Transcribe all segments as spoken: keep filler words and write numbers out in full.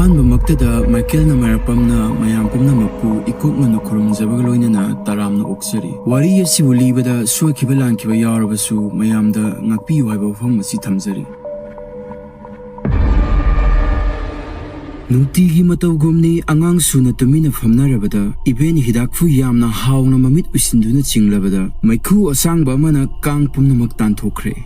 ꯑꯍꯥꯟꯕꯃꯛꯇꯗ ꯃꯥꯏꯀꯦꯜꯅ ꯃꯥꯏꯔꯥꯛꯄꯝꯅ ꯃꯌꯥꯝ ꯄꯨꯝꯅꯃꯛꯄꯨ ꯏꯀꯣꯛ ꯃꯟꯅ ꯈꯨꯔꯨꯝꯖꯕꯒ ꯂꯣꯏꯅꯅ ꯇꯔꯥꯝꯅ ꯑꯣꯛꯆꯔꯤ꯫ ꯋꯥꯔꯤ ꯑꯁꯤꯕꯨ ꯂꯤꯕꯗ ꯁꯣꯏꯈꯤꯕ ꯂꯥꯟꯈꯤꯕ ꯌꯥꯎꯔꯕꯁꯨ ꯃꯌꯥꯝꯗ ꯉꯥꯛꯄꯤꯌꯨ ꯍꯥꯏꯕ ꯋꯥꯐꯝ ꯑꯁꯤ ꯊꯝꯖꯔꯤ꯫ ꯅꯨꯡꯇꯤꯒꯤ ꯃꯇꯧꯒꯨꯝꯅꯤ ꯑꯉꯥꯡ ꯁꯨꯅ ꯇꯨꯃꯤꯟꯅ ꯐꯝꯅꯔꯕꯗ ꯏꯕꯦꯟ ꯍꯤꯗꯥꯛꯐꯨ ꯌꯥꯝꯅ ꯍꯥꯎꯅ ꯃꯃꯤꯠ ꯎꯏꯁꯤꯟꯗꯨꯅ ꯆꯤꯡꯂꯕꯗ ꯃꯩꯈꯨ ꯑꯁꯥꯡꯕ ꯑꯃꯅ ꯀꯥꯡ ꯄꯨꯝꯅꯃꯛ ꯇꯥꯟꯊꯣꯛꯈ꯭ꯔꯦ꯫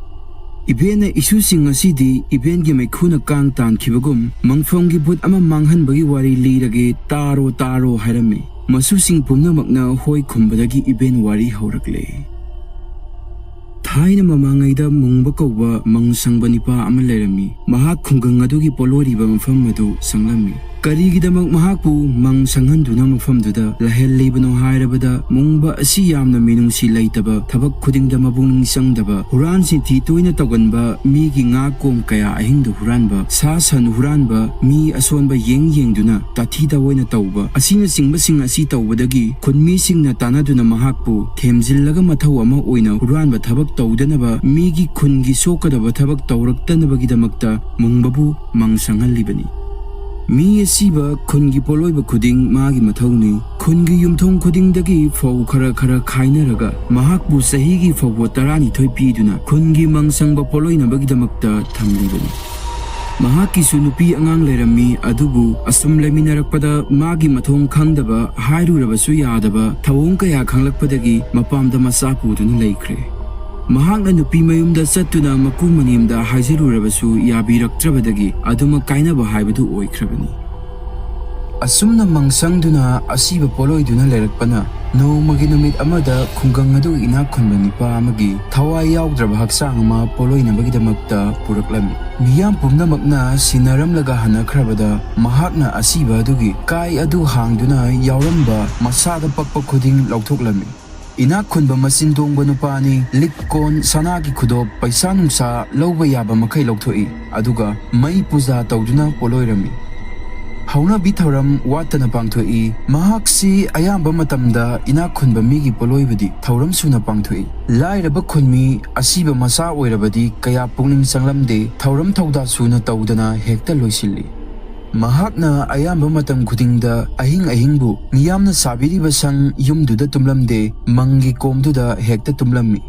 ꯏꯕꯦꯟꯅ ꯏꯁꯨꯁꯤꯡ ꯑꯁꯤꯗꯤ ꯏꯕꯦꯟꯒꯤ ꯃꯩꯈꯨꯅ ꯀꯥꯡ ꯇꯥꯟꯈꯤꯕꯒꯨꯝ ꯃꯪꯐꯝꯒꯤ ꯚꯨꯠ ꯑꯃ ꯃꯥꯡꯍꯟꯕꯒꯤ ꯋꯥꯔꯤ ꯂꯤꯔꯒꯦ, ꯇꯥꯔꯣ ꯇꯥꯔꯣ ꯍꯥꯏꯔꯝꯃꯤ꯫ ꯃꯁꯨꯁꯤꯡ ꯄꯨꯝꯅꯃꯛꯅ ꯍꯣꯏ ꯈꯨꯝꯕꯗꯒꯤ ꯏꯕꯦꯟ ꯋꯥꯔꯤ ꯍꯧꯔꯛꯂꯦ꯫ ꯊꯥꯏꯅ ꯃꯃꯥꯡꯉꯩꯗ ꯃꯨꯡꯕ ꯀꯧꯕ ꯃꯪ ꯁꯪꯕ ꯅꯤꯄꯥ ꯑꯃ ꯂꯩꯔꯝꯃꯤ꯫ ꯃꯍꯥꯛ ꯈꯨꯡꯒꯪ ꯑꯗꯨꯒꯤ ꯄꯣꯠꯂꯣꯏꯔꯤꯕ ꯃꯐꯝ ꯑꯗꯨ ꯁꯪꯂꯝꯃꯤ꯫ ꯀꯔꯤꯒꯤꯗꯃꯛ ꯃꯍꯥꯛꯄꯨ ꯃꯪ ꯁꯪꯍꯟꯗꯨꯅ ꯃꯐꯝꯗꯨꯗ ꯂꯩꯍꯜꯂꯤꯕꯅꯣ ꯍꯥꯏꯔꯕꯗ, ꯃꯨꯡꯕ ꯑꯁꯤ ꯌꯥꯝꯅ ꯃꯤꯅꯨꯡꯁꯤ ꯂꯩꯇꯕ, ꯊꯕꯛ ꯈꯨꯗꯤꯡꯗ ꯃꯄꯨꯛꯅꯤꯡ ꯆꯪꯗꯕ, ꯍꯨꯔꯥꯟ ꯆꯤꯟꯊꯤ ꯇꯣꯏꯅ ꯇꯧꯒꯟꯕ, ꯃꯤꯒꯤ ꯉꯥ ꯀꯣꯝ ꯀꯌꯥ ꯑꯍꯤꯡꯗ ꯍꯨꯔꯥꯟꯕ, ꯁꯥ ꯁꯟ ꯍꯨꯔꯥꯟꯕ, ꯃꯤ ꯑꯁꯣꯟꯕ ꯌꯦꯡ ꯌꯦꯡꯗꯨꯅ ꯇꯥꯊꯤ ꯇꯥꯑꯣꯏꯅ ꯇꯧꯕ ꯑꯁꯤꯅꯆꯤꯡꯕꯁꯤꯡ ꯑꯁꯤ ꯇꯧꯕꯗꯒꯤ ꯈꯨꯟꯃꯤꯁꯤꯡꯅ ꯇꯥꯟꯅꯗꯨꯅ ꯃꯍꯥꯛꯄꯨ ꯊꯦꯝꯖꯤꯜꯂꯒ ꯃꯊꯧ ꯑꯃ ꯑꯣꯏꯅ ꯍꯨꯔꯥꯟꯕ ꯊꯕꯛ ꯇꯧꯗꯅꯕ ꯃꯤꯒꯤ ꯈꯨꯟꯒꯤ ꯁꯣꯛꯀꯗꯕ ꯊꯕꯛ ꯇꯧꯔꯛꯇꯅꯕꯒꯤꯗꯃꯛꯇ ꯃꯨꯡꯕꯕꯨ ꯃꯪ ꯁꯪꯍꯜꯂꯤꯕꯅꯤ꯫ ꯃꯤ ꯑꯁꯤꯕ ꯈꯨꯟꯒꯤ ꯄꯣꯠꯂꯣꯏꯕ ꯈꯨꯗꯤꯡ ꯃꯥꯒꯤ ꯃꯊꯧꯅꯤ꯫ ꯈꯨꯟꯒꯤ ꯌꯨꯝꯊꯣꯡ ꯈꯨꯗꯤꯡꯗꯒꯤ ꯐꯧ ꯈꯔ ꯈꯔ ꯈꯥꯏꯅꯔꯒ ꯃꯍꯥꯛꯄꯨ ꯆꯍꯤꯒꯤ ꯐꯧꯕꯣꯠ ꯇꯔꯥꯅꯤꯊꯣꯏ ꯄꯤꯗꯨꯅ ꯈꯨꯟꯒꯤ ꯃꯪ ꯁꯪꯕ ꯄꯣꯠꯂꯣꯏꯅꯕꯒꯤꯗꯃꯛꯇ ꯊꯝꯂꯤꯕꯅꯤ꯫ ꯃꯍꯥꯛꯀꯤꯁꯨ ꯅꯨꯄꯤ ꯑꯉꯥꯡ ꯂꯩꯔꯝꯃꯤ, ꯑꯗꯨꯕꯨ ꯑꯁꯨꯝ ꯂꯩꯃꯤꯟꯅꯔꯛꯄꯗ ꯃꯥꯒꯤ ꯃꯊꯣꯡ ꯈꯪꯗꯕ, ꯍꯥꯏꯔꯨꯔꯕꯁꯨ ꯌꯥꯗꯕ ꯊꯧꯑꯣꯡ ꯀꯌꯥ ꯈꯪꯂꯛꯄꯗꯒꯤ ꯃꯄꯥꯝꯗ ꯃꯆꯥ ꯄꯨꯗꯨꯅ ꯂꯩꯈ꯭ꯔꯦ꯫ ꯃꯍꯥꯛꯅ ꯅꯨꯄꯤ ꯃꯌꯨꯝꯗ ꯆꯠꯇꯨꯅ ꯃꯀꯨ ꯃꯅꯦꯝꯗ ꯍꯥꯏꯖꯔꯨꯔꯕꯁꯨ ꯌꯥꯕꯤꯔꯛꯇ꯭ꯔꯕꯗꯒꯤ ꯑꯗꯨꯃꯛ ꯀꯥꯏꯅꯕ ꯍꯥꯏꯕꯗꯨ ꯑꯣꯏꯈ꯭ꯔꯕꯅꯤ꯫ ꯑꯁꯨꯝꯅ ꯃꯪꯁꯪꯗꯨꯅ ꯑꯁꯤꯕ ꯄꯣꯠꯂꯣꯏꯗꯨꯅ ꯂꯩꯔꯛꯄꯅ ꯅꯣꯡꯃꯒꯤ ꯅꯨꯃꯤꯠ ꯑꯃꯗ ꯈꯨꯡꯒꯪ ꯑꯗꯨꯒꯤ ꯏꯅꯥꯛ ꯈꯨꯟꯕ ꯅꯨꯄꯥ ꯑꯃꯒꯤ ꯊꯋꯥꯏ ꯌꯥꯎꯗ꯭ꯔꯕ ꯍꯛꯆꯥꯡ ꯑꯃ ꯄꯣꯠꯂꯣꯏꯅꯕꯒꯤꯗꯃꯛꯇ ꯄꯨꯔꯛꯂꯝꯃꯤ꯫ ꯃꯤꯌꯥꯝ ꯄꯨꯝꯅꯃꯛꯅ ꯁꯤꯟꯅꯔꯝꯂꯒ ꯍꯟꯅꯈ꯭ꯔꯕꯗ ꯃꯍꯥꯛꯅ ꯑꯁꯤꯕ ꯑꯗꯨꯒꯤ ꯀꯥꯏ ꯑꯗꯨ ꯍꯥꯡꯗꯨꯅ ꯌꯥꯎꯔꯝꯕ ꯃꯁꯥꯗ ꯄꯛꯄ ꯈꯨꯗꯤꯡ ꯂꯧꯊꯣꯛꯂꯝꯃꯤ꯫ ꯏꯅꯥꯛ ꯈꯨꯟꯕ ꯃꯆꯤꯟ ꯇꯣꯡꯕ ꯅꯨꯄꯥꯅꯤ꯫ ꯂꯤꯛ ꯀꯣꯟ, ꯁꯅꯥꯒꯤ ꯈꯨꯗꯣꯞ, ꯄꯩꯁꯥ ꯅꯨꯡꯁꯥ ꯂꯧꯕ ꯌꯥꯕ ꯃꯈꯩ ꯂꯧꯊꯣꯛꯏ, ꯑꯗꯨꯒ ꯃꯩ ꯄꯨꯖꯥ ꯇꯧꯗꯨꯅ ꯄꯣꯠꯂꯣꯏꯔꯝꯃꯤ꯫ ꯍꯧꯅꯕꯤ ꯊꯧꯔꯝ ꯋꯥꯠꯇꯅ ꯄꯥꯡꯊꯣꯛꯏ꯫ ꯃꯍꯥꯛꯁꯤ ꯑꯌꯥꯝꯕ ꯃꯇꯝꯗ ꯏꯅꯥꯛ ꯈꯨꯟꯕ ꯃꯤꯒꯤ ꯄꯣꯠꯂꯣꯏꯕꯗꯤ ꯊꯧꯔꯝ ꯁꯨꯅ ꯄꯥꯡꯊꯣꯛꯏ꯫ ꯂꯥꯏꯔꯕ ꯈꯨꯟꯃꯤ ꯑꯁꯤꯕ ꯃꯆꯥ ꯑꯣꯏꯔꯕꯗꯤ ꯀꯌꯥ ꯄꯨꯛꯅꯤꯡ ꯆꯪꯂꯝꯗꯦ, ꯊꯧꯔꯝ ꯊꯧꯗꯥ ꯁꯨꯅ ꯇꯧꯗꯅ ꯍꯦꯛꯇ ꯂꯣꯏꯁꯤꯜꯂꯤ꯫ ꯃꯍꯥꯛꯅ ꯑꯌꯥꯝꯕ ꯃꯇꯝ ꯈꯨꯗꯤꯡꯗ ꯑꯍꯤꯡ ꯑꯍꯤꯡꯕꯨ ꯃꯤꯌꯥꯝꯅ ꯁꯥꯕꯤꯔꯤꯕ ꯁꯪ ꯌꯨꯝꯗꯨꯗ ꯇꯨꯝꯂꯝꯗꯦ, ꯃꯪꯒꯤ ꯀꯣꯝꯗꯨꯗ ꯍꯦꯛꯇ ꯇꯨꯝꯂꯝꯃꯤ꯫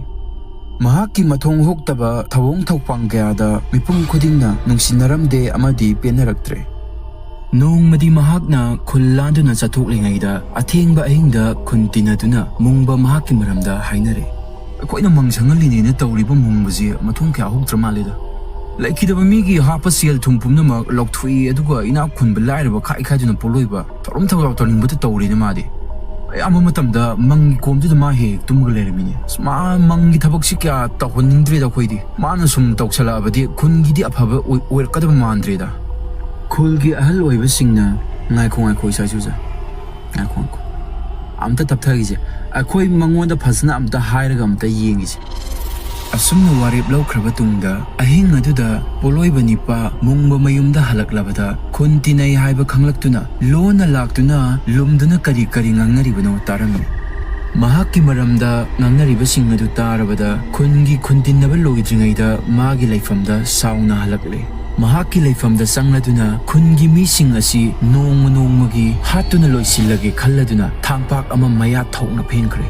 ꯃꯍꯥꯛꯀꯤ ꯃꯊꯣꯡ ꯍꯨꯛꯇꯕ ꯊꯧꯑꯣꯡ ꯊꯧꯄꯥꯡ ꯀꯌꯥꯗ ꯃꯤꯄꯨꯝ ꯈꯨꯗꯤꯡꯅ ꯅꯨꯡꯁꯤꯅꯔꯝꯗꯦ ꯑꯃꯗꯤ ꯄꯦꯟꯅꯔꯛꯇ꯭ꯔꯦ꯫ ꯅꯣꯡꯃꯗꯤ ꯃꯍꯥꯛꯅ ꯈꯨꯜ ꯂꯥꯟꯗꯨꯅ ꯆꯠꯊꯣꯛꯂꯤꯉꯩꯗ ꯑꯊꯦꯡꯕ ꯑꯍꯤꯡꯗ ꯈꯨꯟ ꯇꯤꯟꯅꯗꯨꯅ ꯃꯨꯡꯕ ꯃꯍꯥꯛꯀꯤ ꯃꯔꯝꯗ ꯍꯥꯏꯅꯔꯦ꯫ "ꯑꯩꯈꯣꯏꯅ ꯃꯪ ꯁꯪꯍꯜꯂꯤꯅꯦꯅ ꯇꯧꯔꯤꯕ ꯃꯨꯡꯕꯁꯤ ꯃꯊꯣꯡ ꯀꯌꯥ ꯍꯧꯗ꯭ꯔ ꯃꯥꯜꯂꯦꯗ꯫ ꯂꯩꯈꯤꯗꯕ ꯃꯤꯒꯤ ꯍꯥꯞꯄ ꯁꯦꯜ ꯊꯨꯝ ꯄꯨꯝꯅꯃꯛ ꯂꯧꯊꯣꯛꯏ, ꯑꯗꯨꯒ ꯏꯅꯥꯛ ꯈꯨꯟꯕ ꯂꯥꯏꯔꯕ ꯈꯥꯏ ꯈꯥꯏꯗꯨꯅ ꯄꯣꯠꯂꯣꯏꯕ ꯊꯧꯔꯝ ꯊꯧꯔꯥꯎ ꯇꯧꯅꯤꯡꯕꯇ ꯇꯧꯔꯤꯅꯦ ꯃꯥꯗꯤ꯫ ꯑꯌꯥꯝꯕ ꯃꯇꯝꯗ ꯃꯪꯒꯤ ꯀꯣꯝꯗꯨꯗ ꯃꯥ ꯍꯦꯛ ꯍꯦꯛ ꯇꯨꯝꯃꯒ ꯂꯩꯔꯝꯃꯤꯅꯦ꯫ ꯑꯁ, ꯃꯥ ꯃꯪꯒꯤ ꯊꯕꯛꯁꯤ ꯀꯌꯥ ꯇꯧꯍꯟꯅꯤꯡꯗ꯭ꯔꯦꯗ ꯑꯩꯈꯣꯏꯗꯤ꯫ ꯃꯥꯅ ꯁꯨꯝ ꯇꯧꯁꯜꯂꯛꯑꯕꯗꯤ ꯈꯨꯟꯒꯤꯗꯤ ꯑꯐꯕ ꯑꯣꯏ-, ꯑꯣꯏꯔꯛꯀꯗꯕ ꯃꯥꯟꯗ꯭ꯔꯦꯗ"꯫ ꯈꯨꯜꯒꯤ ꯑꯍꯜ ꯑꯣꯏꯕꯁꯤꯡꯅ, "ꯉꯥꯏꯈꯣ, ꯉꯥꯏꯈꯣ, ꯏꯁꯥ ꯏꯁꯨꯖ, ꯉꯥꯏꯈꯣ, ꯉꯥꯏꯈꯣ, ꯑꯝꯇ ꯇꯞꯊꯈꯤꯁꯦ꯫ ꯑꯩꯈꯣꯏ ꯃꯉꯣꯟꯗ ꯐꯖꯅ ꯑꯝꯇ ꯍꯥꯏꯔꯒ ꯑꯝꯇ ꯌꯦꯡꯈꯤꯁꯦ"꯫ ꯑꯁꯨꯝꯅ ꯋꯥꯔꯦꯞ ꯂꯧꯈ꯭ꯔꯕ ꯇꯨꯡꯗ, ꯑꯍꯤꯡ ꯑꯗꯨꯗ ꯄꯣꯠꯂꯣꯏꯕ ꯅꯤꯄꯥ ꯃꯨꯡꯕ ꯃꯌꯨꯝꯗ ꯍꯜꯂꯛꯂꯕꯗ, ꯈꯨꯟ ꯇꯤꯟꯅꯩ ꯍꯥꯏꯕ ꯈꯪꯂꯛꯇꯨꯅ, ꯂꯣꯟꯅ ꯂꯥꯛꯇꯨꯅ ꯂꯨꯝꯗꯨꯅ ꯀꯔꯤ ꯀꯔꯤ ꯉꯥꯡꯅꯔꯤꯕꯅꯣ ꯇꯥꯔꯝꯃꯤ꯫ ꯃꯍꯥꯛꯀꯤ ꯃꯔꯝꯗ ꯉꯥꯡꯅꯔꯤꯕꯁꯤꯡ ꯑꯗꯨ ꯇꯥꯔꯕꯗ, ꯈꯨꯟꯒꯤ ꯈꯨꯟꯇꯤꯟꯅꯕ ꯂꯣꯏꯗ꯭ꯔꯤꯉꯩꯗ ꯃꯥꯒꯤ ꯂꯩꯐꯝꯗ ꯁꯥꯎꯅ ꯍꯜꯂꯛꯂꯦ꯫ ꯃꯍꯥꯛꯀꯤ ꯂꯩꯐꯝꯗ ꯆꯪꯂꯗꯨꯅ ꯈꯨꯟꯒꯤ ꯃꯤꯁꯤꯡ ꯑꯁꯤ ꯅꯣꯡꯃ ꯅꯣꯡꯃꯒꯤ ꯍꯥꯠꯇꯨꯅ ꯂꯣꯏꯁꯤꯜꯂꯒꯦ ꯈꯜꯂꯗꯨꯅ ꯊꯥꯡꯄꯥꯛ ꯑꯃ ꯃꯌꯥ ꯊꯧꯅ ꯐꯦꯡꯈ꯭ꯔꯦ꯫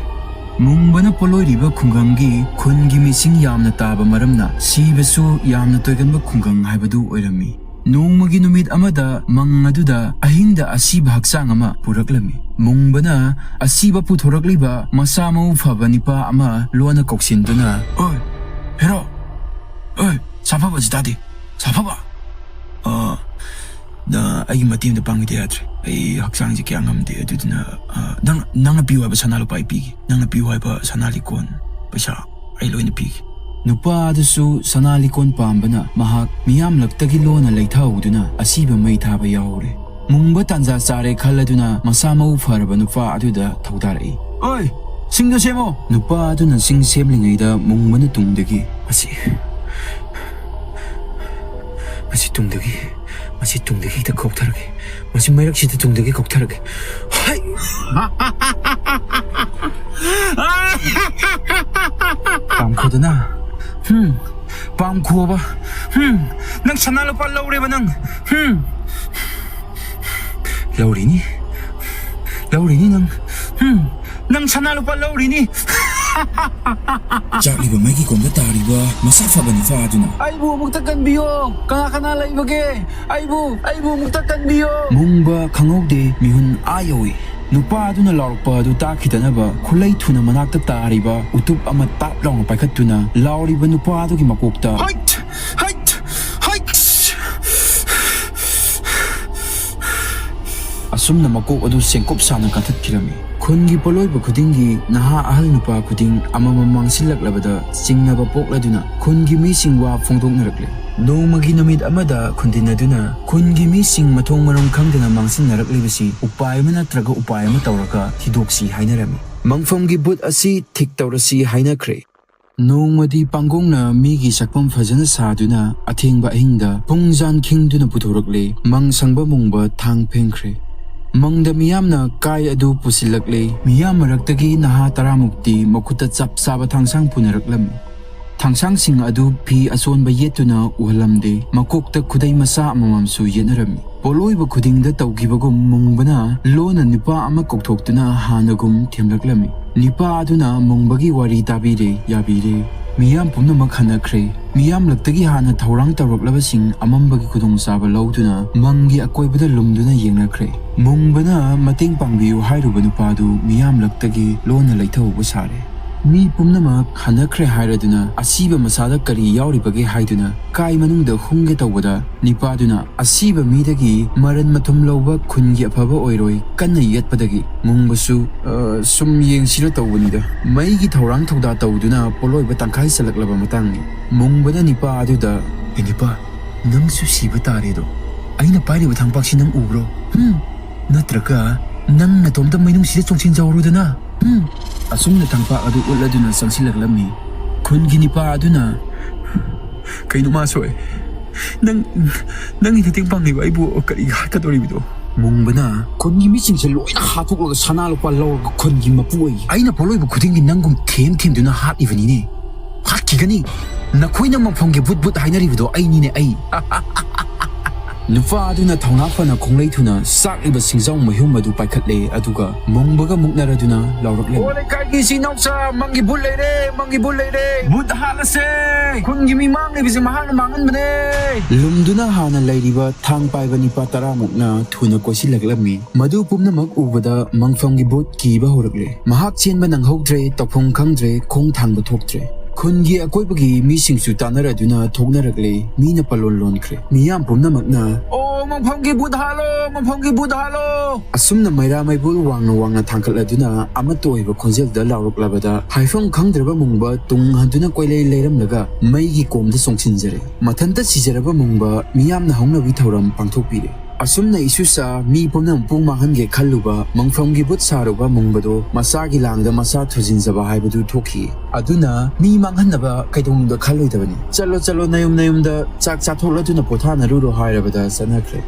ꯃꯨꯡꯕꯅ ꯄꯣꯠꯂꯣꯏꯔꯤꯕ ꯈꯨꯡꯒꯪꯒꯤ ꯈꯨꯟꯒꯤ ꯃꯤꯁꯤꯡ ꯌꯥꯝꯅ ꯇꯥꯕ ꯃꯔꯝꯅ ꯁꯤꯕꯁꯨ ꯌꯥꯝꯅ ꯇꯣꯏꯒꯟꯕ ꯈꯨꯡꯒꯪ ꯍꯥꯏꯕꯗꯨ ꯑꯣꯏꯔꯝꯃꯤ꯫ ꯅꯣꯡꯃꯒꯤ ꯅꯨꯃꯤꯠ ꯑꯃꯗ ꯃꯪ ꯑꯗꯨꯗ ꯑꯍꯤꯡꯗ ꯑꯁꯤꯕ ꯍꯛꯆꯥꯡ ꯑꯃ ꯄꯨꯔꯛꯂꯝꯃꯤ꯫ ꯃꯨꯡꯕꯅ ꯑꯁꯤꯕ ꯄꯨꯊꯣꯔꯛꯂꯤꯕ ꯃꯁꯥ ꯃꯎ ꯐꯕ ꯅꯤꯄꯥ ꯑꯃ ꯂꯣꯟꯅ ꯀꯧꯁꯤꯟꯗꯨꯅ, "ꯑꯣꯏ, ꯍꯦꯔꯣ! ꯑꯣꯏ, ꯁꯥꯐꯕꯁꯤ ꯇꯥꯗꯦ, ꯁꯥꯐꯕ! ꯑ, ꯅ ꯑꯩꯒꯤ ꯃꯇꯦꯡꯗ ꯄꯥꯡꯕꯤꯗ ꯌꯥꯗ꯭ꯔꯦ꯫ ꯑꯩ ꯍꯛꯆꯥꯡꯁꯦ ꯀꯌꯥ ꯉꯝꯗꯦ, ꯑꯗꯨꯗꯨꯅ, ꯑ, ꯅꯪ, ꯅꯪꯅ ꯄꯤꯌꯨ ꯍꯥꯏꯕ ꯁꯅꯥ ꯂꯨꯄꯥ ꯑꯩ ꯄꯤꯒꯦ꯫ ꯅꯪꯅ ꯄꯤꯌꯨ ꯍꯥꯏꯕ ꯁꯅꯥ ꯂꯤꯛꯀꯣꯟ, ꯄꯩꯁꯥ ꯑꯩ ꯂꯣꯏꯅ ꯄꯤꯒꯦ"꯫ ꯅꯨꯄꯥ ꯑꯗꯨꯁꯨ ꯁꯅꯥ ꯂꯤꯛꯀꯣꯟ ꯄꯥꯝꯕꯅ ꯃꯍꯥꯛ ꯃꯤꯌꯥꯝꯂꯛꯇꯒꯤ ꯂꯣꯟꯅ ꯂꯩꯊꯍꯧꯗꯨꯅ ꯑꯁꯤꯕ ꯃꯩ ꯊꯥꯕ ꯌꯥꯎꯍꯧꯔꯦ꯫ ꯃꯨꯡꯕ ꯇꯥꯟꯖꯥ ꯆꯥꯔꯦ ꯈꯜꯂꯗꯨꯅ ꯃꯁꯥ ꯃꯎ ꯐꯔꯕ ꯅꯨꯄꯥ ꯑꯗꯨꯗ ꯊꯧꯗꯥꯔꯛꯏ꯫ "ꯑꯣꯏ, ꯁꯤꯡꯗꯣ ꯁꯦꯝꯃꯣ!" ꯅꯨꯄꯥ ꯑꯗꯨꯅ ꯁꯤꯡ ꯁꯦꯝꯂꯤꯉꯩꯗ ꯃꯨꯡꯕꯅ ꯇꯨꯡꯗꯒꯤ, "ꯃꯁꯤ, ꯃꯁꯤ ꯇꯨꯡꯗꯒꯤ, ꯃꯁꯤ ꯇꯨꯡꯗꯒꯤ ꯍꯦꯛꯇ ꯀꯧꯊꯔꯒꯦ꯫ ꯃꯁꯤ ꯃꯩꯔꯛꯁꯤꯗ ꯇꯨꯡꯗꯒꯤ ꯀꯧꯊꯔꯒꯦ꯫ ꯍꯩ!" "ꯄꯥꯝꯈꯣꯗꯅ꯫ ꯍꯨꯝ, ꯄꯥꯝꯈꯣꯕ꯫ ꯍꯨꯝ, ꯅꯪ ꯁꯅꯥ ꯂꯨꯄꯥ ꯂꯧꯔꯦꯕ ꯅꯪ꯫ ꯍꯨꯝ, ꯂꯧꯔꯤꯅꯤ, ꯂꯧꯔꯤꯅꯤ ꯅꯪ꯫ ꯍꯝ, ꯅꯪ ꯁꯅꯥ ꯂꯨꯄꯥ ꯂꯧꯔꯤꯅꯤ꯫ ꯆꯥꯛꯂꯤꯕ ꯃꯩꯒꯤ ꯀꯣꯝꯗ ꯇꯥꯔꯤꯕ ꯃꯁꯥ ꯐꯕ ꯅꯨꯄꯥ ꯑꯗꯨꯅ ꯑꯩꯕꯨ ꯑꯃꯨꯛꯇ ꯀꯟꯕꯤꯌꯣ꯫ ꯀꯅꯥ ꯀꯅꯥ ꯂꯩꯕꯒꯦ? ꯑꯩꯕꯨ, ꯑꯩꯕꯨ ꯑꯃꯨꯛꯇ ꯀꯟꯕꯤꯌꯣ꯫ ꯃꯨꯡꯕ ꯈꯪꯍꯧꯗꯦ, ꯃꯤꯍꯨꯟ ꯑꯥ ꯌꯧꯏ꯫ ꯅꯨꯄꯥ ꯑꯗꯨꯅ ꯂꯥꯎꯔꯛꯄ ꯑꯗꯨ ꯇꯥꯈꯤꯗꯅꯕ ꯈꯨꯠꯂꯩ ꯊꯨꯅ ꯃꯅꯥꯛꯇ ꯇꯥꯔꯤꯕ ꯎꯇꯨꯞ ꯑꯃ ꯇꯥꯞ ꯂꯥꯎꯅ ꯄꯥꯏꯈꯠꯇꯨꯅ ꯂꯥꯎꯔꯤꯕ ꯅꯨꯄꯥ ꯑꯗꯨꯒꯤ ꯃꯀꯣꯛꯇ ꯍꯩꯠ! ꯍꯩꯠ! ꯍꯩꯠ! ꯑꯁꯨꯝꯅ ꯃꯀꯣꯛ ꯑꯗꯨ ꯁꯦꯡꯀꯨꯞ ꯁꯥꯅ ꯀꯟꯊꯠꯈꯤꯔꯝꯃꯤ꯫ ꯈꯨꯟꯒꯤ ꯄꯣꯠꯂꯣꯏꯕ ꯈꯨꯗꯤꯡꯒꯤ ꯅꯍꯥ ꯑꯍꯜ ꯅꯨꯄꯥ ꯈꯨꯗꯤꯡ ꯑꯃꯃꯝ ꯃꯥꯡꯁꯤꯜꯂꯛꯂꯕꯗ ꯆꯤꯡꯅꯕ ꯄꯣꯛꯂꯗꯨꯅ ꯈꯨꯟꯒꯤ ꯃꯤꯁꯤꯡ ꯋꯥ ꯐꯣꯡꯗꯣꯛꯅꯔꯛꯂꯦ꯫ ꯅꯣꯡꯃꯒꯤ ꯅꯨꯃꯤꯠ ꯑꯃꯗ ꯈꯨꯟꯗꯤꯟꯅꯗꯨꯅ ꯈꯨꯟꯒꯤ ꯃꯤꯁꯤꯡ ꯃꯊꯣꯡ ꯃꯔꯝ ꯈꯪꯗꯅ ꯃꯥꯡꯁꯤꯟꯅꯔꯛꯂꯤꯕꯁꯤ ꯎꯄꯥꯏ ꯑꯃ ꯅꯠꯇ꯭ꯔꯒ ꯎꯄꯥꯏ ꯑꯃ ꯇꯧꯔꯒ ꯊꯤꯗꯣꯛꯁꯤ ꯍꯥꯏꯅꯔꯝꯃꯤ꯫ ꯃꯪꯐꯝꯒꯤ ꯕꯨꯠ ꯑꯁꯤ ꯊꯤꯛ ꯇꯧꯔꯁꯤ ꯍꯥꯏꯅꯈ꯭ꯔꯦ꯫ ꯅꯣꯡꯃꯗꯤ ꯄꯥꯡꯒꯣꯡꯅ ꯃꯤꯒꯤ ꯁꯛꯐꯝ ꯐꯖꯅ ꯁꯥꯗꯨꯅ ꯑꯊꯦꯡꯕ ꯑꯍꯤꯡꯗ ꯄꯨꯡꯖꯥꯟ ꯈꯤꯡꯗꯨꯅ ꯄꯨꯊꯣꯔꯛꯂꯦ꯫ ꯃꯪ ꯁꯪꯕ ꯃꯨꯡꯕ ꯊꯥꯡ ꯐꯦꯡꯈ꯭ꯔꯦ꯫ ꯃꯪꯗ ꯃꯤꯌꯥꯝꯅ ꯀꯥꯏ ꯑꯗꯨ ꯄꯨꯁꯤꯜꯂꯛꯂꯦ꯫ ꯃꯤꯌꯥꯝ ꯃꯔꯛꯇꯒꯤ ꯅꯍꯥ ꯇꯔꯥꯃꯨꯛꯇꯤ ꯃꯈꯨꯠꯇ ꯆꯞ ꯆꯥꯕ ꯊꯥꯡꯁꯥꯡ ꯄꯨꯅꯔꯛꯂꯝꯃꯤ꯫ ꯊꯥꯡꯁꯥꯡꯁꯤꯡ ꯑꯗꯨ ꯐꯤ ꯑꯆꯣꯟꯕ ꯌꯦꯠꯇꯨꯅ ꯎꯍꯜꯂꯝꯗꯦ꯫ ꯃꯀꯣꯛꯇ ꯈꯨꯗꯩ ꯃꯆꯥ ꯑꯃꯃꯝꯁꯨ ꯌꯦꯠꯅꯔꯝꯃꯤ꯫ ꯄꯣꯠꯂꯣꯏꯕ ꯈꯨꯗꯤꯡꯗ ꯇꯧꯈꯤꯕꯒꯨꯝ ꯃꯨꯡꯕꯅ ꯂꯣꯟꯅ ꯅꯨꯄꯥ ꯑꯃ ꯀꯧꯊꯣꯛꯇꯨꯅ ꯍꯥꯟꯅꯒꯨꯝ ꯊꯦꯝꯂꯛꯂꯝꯃꯤ꯫ ꯅꯨꯄꯥ ꯑꯗꯨꯅ ꯃꯨꯡꯕꯒꯤ ꯋꯥꯔꯤ ꯇꯥꯕꯤꯔꯦ, ꯌꯥꯕꯤꯔꯦ꯫ ꯃꯤꯌꯥꯝ ꯄꯨꯝꯅꯃꯛ ꯍꯟꯅꯈ꯭ꯔꯦ꯫ ꯃꯤꯌꯥꯝꯂꯛꯇꯒꯤ ꯍꯥꯟꯅ ꯊꯧꯔꯥꯡ ꯇꯧꯔꯛꯂꯕꯁꯤꯡ ꯑꯃꯝꯕꯒꯤ ꯈꯨꯗꯣꯡꯆꯥꯕ ꯂꯧꯗꯨꯅ ꯃꯪꯒꯤ ꯑꯀꯣꯏꯕꯗ ꯂꯨꯝꯗꯨꯅ ꯌꯦꯡꯅꯈ꯭ꯔꯦ꯫ ꯃꯨꯡꯕꯅ ꯃꯇꯦꯡ ꯄꯥꯡꯕꯤꯌꯨ ꯍꯥꯏꯔꯨꯕ ꯅꯨꯄꯥꯗꯨ ꯃꯤꯌꯥꯝꯂꯛꯇꯒꯤ ꯂꯣꯟꯅ ꯂꯩꯊꯍꯧꯕ ꯁꯥꯔꯦ꯫ ꯃꯤ ꯄꯨꯝꯅꯃꯛ ꯍꯟꯅꯈ꯭ꯔꯦ ꯍꯥꯏꯔꯗꯨꯅ ꯑꯁꯤꯕ ꯃꯁꯥꯗ ꯀꯔꯤ ꯌꯥꯎꯔꯤꯕꯒꯦ ꯍꯥꯏꯗꯨꯅ ꯀꯥꯏ ꯃꯅꯨꯡꯗ ꯍꯨꯝꯒꯦ ꯇꯧꯕꯗ ꯅꯤꯄꯥꯗꯨꯅ ꯑꯁꯤꯕ ꯃꯤꯗꯒꯤ ꯃꯔꯟ ꯃꯊꯨꯝ ꯂꯧꯕ ꯈꯨꯟꯒꯤ ꯑꯐꯕ ꯑꯣꯏꯔꯣꯏ ꯀꯟꯅ ꯌꯦꯠꯄꯗꯒꯤ ꯃꯨꯡꯕꯁꯨ, "ꯑ, ꯁꯨꯝ ꯌꯦꯡꯁꯤꯔ ꯇꯧꯕꯅꯤꯗ꯫ ꯃꯩꯒꯤ ꯊꯧꯔꯥꯡ ꯊꯧꯗꯥ ꯇꯧꯗꯨꯅ ꯄꯣꯠꯂꯣꯏꯕ ꯇꯪꯈꯥꯏ ꯆꯜꯂꯛꯂꯕ ꯃꯇꯥꯡꯅꯤ꯫" ꯃꯨꯡꯕꯅ ꯅꯤꯄꯥ ꯑꯗꯨꯗ, "ꯑꯦ ꯅꯤꯄꯥ, ꯅꯪꯁꯨ ꯁꯤꯕ ꯇꯥꯔꯦꯗꯣ꯫ ꯑꯩꯅ ꯄꯥꯏꯔꯤꯕ ꯊꯥꯡꯄꯥꯛꯁꯤ ꯅꯪ ꯎꯕ꯭ꯔꯣ? ꯍꯝ? ꯅꯠꯇ꯭ꯔꯒ ꯅꯪ ꯅꯇꯣꯝꯇ ꯃꯩꯅꯨꯡꯁꯤꯗ ꯆꯣꯡꯁꯤꯟꯖꯍꯧꯔꯣꯗꯅ?" ꯍꯝ? ꯑꯁꯨꯝꯅ ꯊꯥꯡꯄꯥꯛ ꯑꯗꯨ ꯎꯠꯂꯗꯨꯅ ꯆꯪꯁꯤꯜꯂꯛꯂꯝꯃꯤ꯫ ꯈꯨꯟꯒꯤ ꯅꯤꯄꯥ ꯑꯗꯨꯅ, "ꯀꯩꯅꯣ ꯃꯥ ꯁꯣꯏ? ꯅꯪ, ꯅꯪꯒꯤ ꯃꯇꯦꯡ ꯄꯥꯡꯂꯤꯕ ꯑꯩꯕꯨ ꯀꯔꯤ ꯍꯥꯠꯀꯗꯧꯔꯤꯕꯗꯣ?" ꯃꯨꯡꯕꯅ, "ꯈꯨꯟꯒꯤ ꯃꯤꯁꯤꯡꯁꯦ ꯂꯣꯏꯅ ꯍꯥꯠꯇꯣꯛꯂꯒ ꯁꯅꯥ ꯂꯨꯄꯥ ꯂꯧꯔꯒ ꯈꯨꯟꯒꯤ ꯃꯄꯨ ꯑꯣꯏ꯫ ꯑꯩꯅ ꯄꯣꯠꯂꯣꯏꯕ ꯈꯨꯗꯤꯡꯒꯤ ꯅꯪꯒꯨꯝ ꯊꯦꯝ ꯊꯦꯝꯗꯨꯅ ꯍꯥꯠꯂꯤꯕꯅꯤꯅꯦ꯫ ꯍꯥꯠꯈꯤꯒꯅꯤ꯫ ꯅꯈꯣꯏꯅ ꯃꯐꯝꯒꯤ ꯕꯨꯠ ꯕꯨꯠ ꯍꯥꯏꯅꯔꯤꯕꯗꯣ ꯑꯩꯅꯤꯅꯦ, ꯑꯩ꯫" ꯅꯨꯄꯥ ꯑꯗꯨꯅ ꯊꯧꯅꯥ ꯐꯅ ꯈꯣꯡꯂꯩ ꯊꯨꯅ ꯆꯥꯛꯂꯤꯕ ꯁꯤꯡꯖꯥꯎ ꯃꯍꯨꯝ ꯑꯗꯨ ꯄꯥꯏꯈꯠꯂꯦ, ꯑꯗꯨꯒ ꯃꯨꯡꯕꯒ ꯃꯨꯛꯅꯔꯗꯨꯅ ꯂꯥꯎꯔꯛꯂꯦ꯫ ꯑꯣ, ꯂꯩꯀꯥꯏꯒꯤ ꯏꯆꯤꯟ ꯏꯅꯥꯎꯆꯥ, ꯃꯪꯒꯤ ꯚꯨꯠ ꯂꯩꯔꯦ, ꯃꯪꯒꯤ ꯚꯨꯠ ꯂꯩꯔꯦ꯫ ꯚꯨꯠ ꯍꯥꯠꯂꯁꯦ꯫ ꯈꯨꯟꯒꯤ ꯃꯤ ꯃꯥꯡꯂꯤꯕꯁꯦ ꯃꯍꯥꯛꯅ ꯃꯥꯡꯍꯟꯕꯅꯦ꯫ ꯂꯨꯝꯗꯨꯅ ꯍꯥꯟꯅ ꯂꯩꯔꯤꯕ ꯊꯥꯡ ꯄꯥꯏꯕ ꯅꯤꯄꯥ ꯇꯔꯥꯃꯨꯛꯅ ꯊꯨꯅ ꯀꯣꯏꯁꯤꯜꯂꯛꯂꯝꯃꯤ꯫ ꯃꯗꯨ ꯄꯨꯝꯅꯃꯛ ꯎꯕꯗ ꯃꯪꯐꯝꯒꯤ ꯚꯨꯠ ꯀꯤꯕ ꯍꯧꯔꯛꯂꯦ꯫ ꯃꯍꯥꯛ ꯆꯦꯟꯕ ꯅꯪꯍꯧꯗ꯭ꯔꯦ, ꯇꯧꯐꯝ ꯈꯪꯗ꯭ꯔꯦ, ꯈꯣꯡ ꯊꯥꯡꯕ ꯊꯣꯛꯇ꯭ꯔꯦ꯫ ꯈꯨꯟꯒꯤ ꯑꯀꯣꯏꯕꯒꯤ ꯃꯤꯁꯤꯡꯁꯨ ꯇꯥꯟꯅꯔꯗꯨꯅ ꯊꯣꯛꯅꯔꯛꯂꯦ꯫ ꯃꯤꯅ ꯄꯂꯣꯟ ꯂꯣꯟꯈ꯭ꯔꯦ꯫ ꯃꯤꯌꯥꯝ ꯄꯨꯝꯅꯃꯛꯅ, "ꯑꯣ, ꯃꯪꯐꯝꯒꯤ ꯚꯨꯠ ꯍꯥꯠꯂꯣ, ꯃꯪꯐꯝꯒꯤ ꯚꯨꯠ ꯍꯥꯠꯂꯣ!" ꯑꯁꯨꯝꯅ ꯃꯩꯔꯥ ꯃꯩꯕꯨꯜ ꯋꯥꯡꯅ ꯋꯥꯡꯅ ꯊꯥꯡꯒꯠꯂꯗꯨꯅ ꯑꯃꯠꯇ ꯑꯣꯏꯕ ꯈꯣꯟꯖꯦꯜꯗ ꯂꯥꯎꯔꯛꯂꯕꯗ, ꯍꯥꯏꯐꯝ ꯈꯪꯗ꯭ꯔꯕ ꯃꯨꯡꯕ ꯇꯨꯡ ꯍꯟꯗꯨꯅ ꯀꯣꯏꯂꯩ ꯂꯩꯔꯝꯂꯒ ꯃꯩꯒꯤ ꯀꯣꯝꯗ ꯆꯣꯡꯁꯤꯟꯖꯔꯦ꯫ ꯃꯊꯟꯇ ꯁꯤꯖꯔꯕ ꯃꯨꯡꯕ ꯃꯤꯌꯥꯝꯅ ꯍꯧꯅꯕꯤ ꯊꯧꯔꯝ ꯄꯥꯡꯊꯣꯛꯄꯤꯔꯦ꯫ ꯑꯁꯨꯝꯅ ꯏꯁꯨꯁꯥ ꯃꯤ ꯄꯨꯝꯅꯃꯛꯄꯨ ꯃꯥꯡꯍꯟꯒꯦ ꯈꯜꯂꯨꯕ ꯃꯪꯐꯝꯒꯤ ꯚꯨꯠ ꯁꯥꯔꯨꯕ ꯃꯨꯡꯕꯗꯣ ꯃꯁꯥꯒꯤ ꯂꯥꯡꯗ ꯃꯁꯥ ꯊꯨꯖꯤꯟꯖꯕ ꯍꯥꯏꯕꯗꯨ ꯊꯣꯛꯈꯤ꯫ ꯑꯗꯨꯅ ꯃꯤ ꯃꯥꯡꯍꯟꯅꯕ ꯀꯩꯗꯧꯅꯨꯡꯗ ꯈꯜꯂꯣꯏꯗꯕꯅꯤ꯫ "ꯆꯠꯂꯣ, ꯆꯠꯂꯣ, ꯅꯌꯨꯝ ꯅꯌꯨꯝꯗ ꯆꯥꯛ ꯆꯥꯊꯣꯛꯂꯗꯨꯅ ꯄꯣꯊꯥꯅꯔꯨꯔꯣ" ꯍꯥꯏꯔꯕꯗ ꯆꯠꯅꯈ꯭ꯔꯦ꯫